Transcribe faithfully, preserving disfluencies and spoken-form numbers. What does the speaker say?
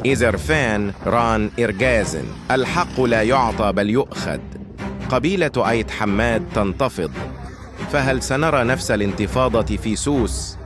Izerfan ran irgazen. الحق لا يعطى بل يؤخذ. قبيلة آيت حماد تنتفض. فهل سنرى نفس الانتفاضة في سوس؟